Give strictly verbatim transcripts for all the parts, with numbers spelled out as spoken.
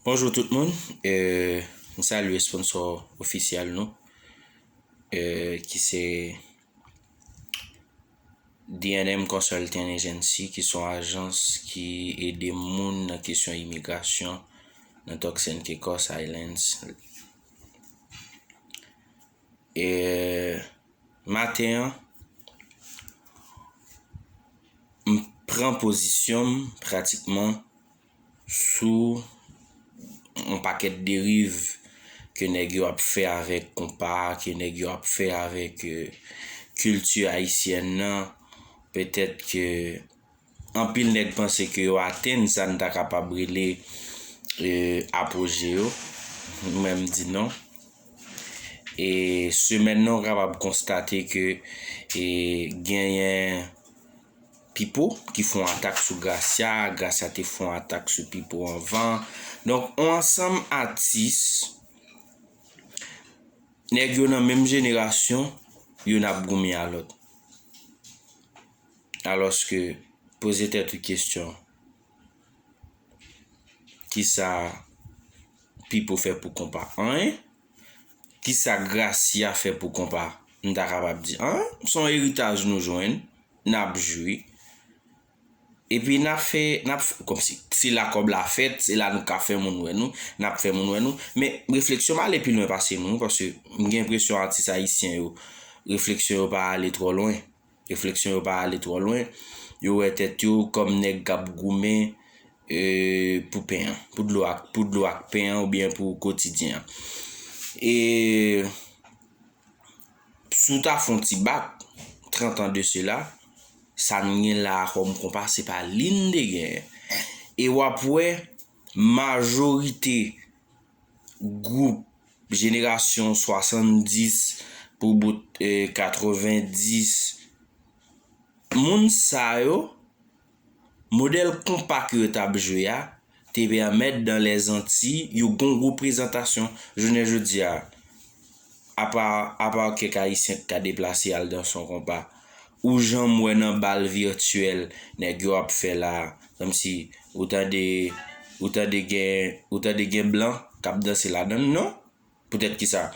Bonjou tout moun. Eh, m salye sponsò ofisyèl nou, eh, ki se D N M Consulting Agency, ki se yon ajans ki ede moun nan kesyon imigrasyon nan Turks and Caicos Islands. Eh, maten an, m pran pozisyon m pratikman sou yon pakèt deriv ke nèg yo ap fè avèk konpa, ke nèg yo ap fè avèk, eh, kilti ayisyèn nan. Petèt ke anpil nèg panse ke yo atenn sa n ta kapab rele, eh, apoje yo. Mwen, m di non. E semèn nan, w kapab konstate ke, eh, genyen Pipo ki fè yon atak sou Gracia, Gracia te fè yon atak sou Pipo anvan. Donk, yon ansanm atis, nèg yo nan menm jenerasyon, youn ap goumen a lòt. Alòske, poze tèt ou kesyon, kisa Pipo fè pou konpa? Anyen. Kisa Gracia fè pou konpa? M ta kapab di, an, se yon eritaj nou jwenn, n ap jwi. Epi n ap fè, n ap fè, kòmsi, se la kòb la fèt, se la nou ka fè moun wè nou, n ap fè moun wè nou. Men, refleksyon m ale pi lwen pase nou, paske m gen enpresyon atis ayisyen yo, refleksyon yo pa ale twò lwen. Refleksyon yo pa ale twò lwen. Yo wè tèt yo kòm nèg k ap goumen, eh, pou pen an, pou dlo ak, pou dlo ak pen an oubyen pou kotidyen an. E si w ta fè yon ti bak, trant an de sela, sa n gen la a kòm konpa, se pa li n te genyen. E w ap wè, majorite gwoup jenerasyon swasanndis pou bout, eh, katrevenndis, moun sa yo, modèl konpa ke yo t ap jwe a, te pèmèt dans les Antilles yo gon reprezantasyon jounen jodi a. Apa, apa kèk Ayisyen k ka deplase al danse yon konpa, ou janm wè nan bal vityèl nèg yo ap fè la, kòmsi ou tande, ou tande gen, ou tande gen blan k ap danse ladan l, non? Poutèt kisa?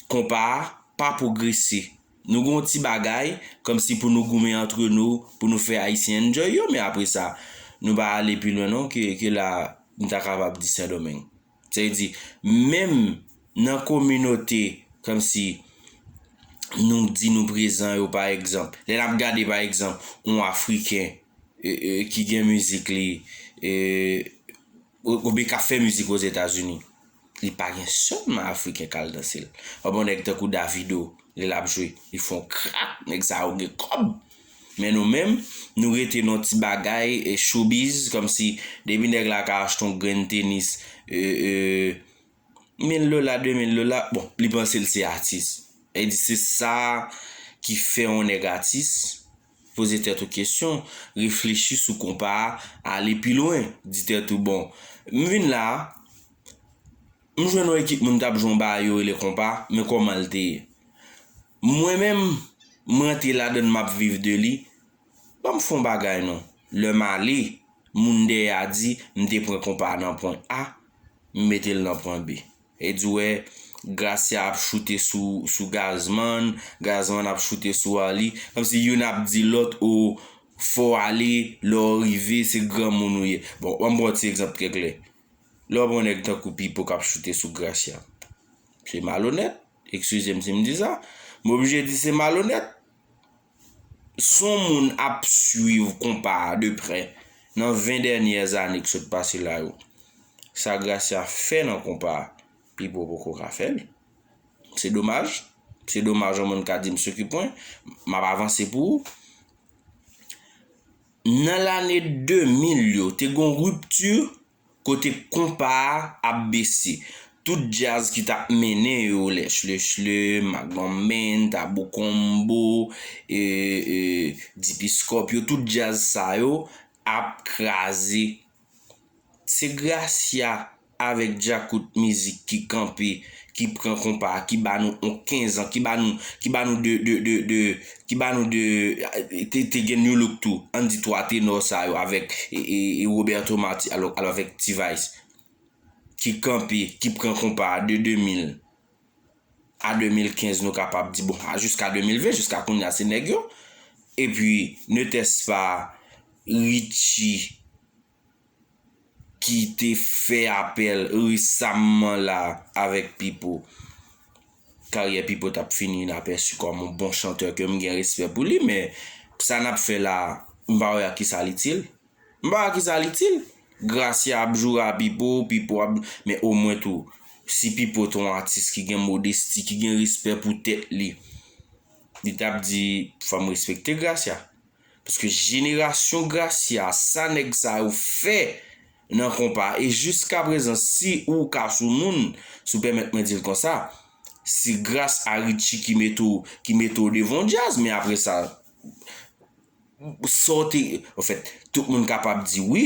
Konpa a pa pwogrese. Nou gen yon ti bagay, kòmsi pou nou goumen antre nou, pou nou fè Ayisyen enjoy yo, men apre sa, nou pa ale pi lwen non ke, ke la, m ta kapab di Sendomeng. Sa vle di, menm nan kominote, kòmsi nou di nou prezan yo, pa egzanp, lè n ap gade, pa egzanp, yon Afriken, e, e, ki gen mizik li, e, ou, oubyen k ap fè mizik Ozetazini, li pa gen sèlman Afriken k al danse l. W ap wè yon nèg tankou Davido, lè l ap jwe, li fè yon krak, nèg sa yo gen kòb. Men nou menm, nou rete nan yon ti bagay, e, showbiz, kòmsi depi nèg la ka achte yon grenn tenis, e, e, mil dola, de mil dola, bon, li panse l se atis. E di se sa ki fè yon nèg atis, poze tèt ou kesyon, reflechi sou konpa a, ale pi lwen, di tèt ou, bon, m vin la a, m jwenn yon ekip moun k ap jwe yon bagay yo rele konpa, men kòman l te ye? Mwen menm, m rantre ladan l, m ap viv de li, ban m fè yon bagay non. Lè m ale, moun dèyè a di, m te pran konpa a nan pwen A, m mete l nan pwen B. E di w wè, Gracia ap choute sou, sou Gazman, Gazman ap choute sou Arly. Kòmsi youn ap di lòt, o, fò w ale, lè w rive, se granmoun ou ye. Bon, ban m ba w ti egzanp trè klè. Lè w pran nèg tankou Pipo k ap choute sou Gracia. Se malonèt. Eskize m si m di sa. M oblije di se malonèt. Si yon moun ap swiv konpa a de prè nan ven dènyè zane k sot pase la yo, sa Gracia fè nan konpa a, Pipo poko ka fè l. Se domaj. Se domaj yon moun ka di m se ki pwen. M ap avanse pou ou. Nan lane de mil yo, te gen yon ripti kote konpa a ap bese. Tout djaz ki t ap mennen yo, Lèch Lechle, Magnum Man, Tabou Combo, e, e, Dipiskòp yo, tout djaz sa yo ap kraze. Se Gracia avèk Djakout Mizik ki kanpe, ki pran konpa, ki ba nou yon kenz an, ki ba nou, ki ba nou de, de, de, de, ki ba nou de, te, te gen Nu Look tou, ann di twa tenò sa yo avèk, e, e, e Roberto Marti, alò, alò avèk T-Vice. ki kanpe, ki pran konpa a de de mil a de mil kenz, nou kapab di, bon, a jiska de mil ven, jiska kounye a, se nèg yo. Epi, ne tès pa Richie ki te fè apèl resamman la avèk Pipo. Karyè Pipo t ap fini inapèsi kòm yon bon chantè ke m gen respè pou li, men sa n ap fè la, m pa wè a kisa l itil. M pa wè a kisa l itil. Gracia ap joure a Pipo, Pipo ap, men omwen tou, si Pipo te yon atis ki gen modesti, ki gen respè pou tèt li, li t ap di, fò m respekte Gracia. Paske jenerasyon Gracia, sa nèg sa yo fè nan konpa, e jiska prezan, si ou ka sou moun, si w pèmèt mwen di l konsa, se gras a Richie ki mete w, ki mete w devan djaz, men apre sa, sa w te, anfèt, tout moun kapab di wi,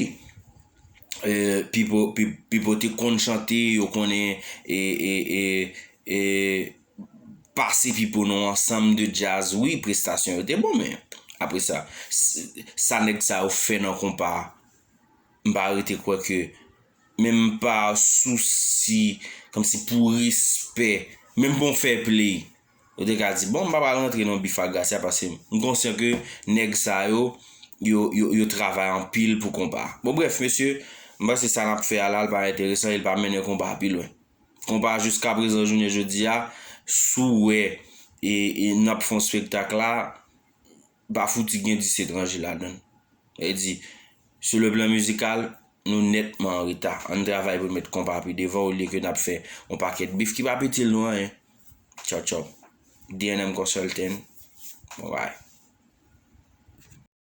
eh, Pipo, Pi-, Pipo te konn chante, yo konnen, e, e, e, e, pase Pipo nan yon ansanm de djaz, wi, prestasyon yo te bon, men apre sa, s-, sa nèg sa yo fè nan konpa a, m pa rete kwè ke, menm pa sousi, kòmsi pou respè, menm bon fair play, yo te ka di, bon, m pa pral rantre nan bif ak Gracia, paske m konsyan ke nèg sa yo, yo, yo, yo travay anpil pou konpa. Bon, brèf, mesye, m panse sa n ap fè a la, l pa enteresan, e l pa mennen konpa a pi lwen. Konpa a jiska prezan, jounen jodi a, si w wè, e, e n ap fè yon spektak la, pa fouti gen dis etranje ladan l. Sa vle di, sou le plan mizikal, nou nètman an reta. Ann travay pou n met konpa a pi devan olye ke n ap fè yon pakèt bif ki p ap itil nou anyen. Tchaw, tchaw. D N M Consultant. Bon, bye.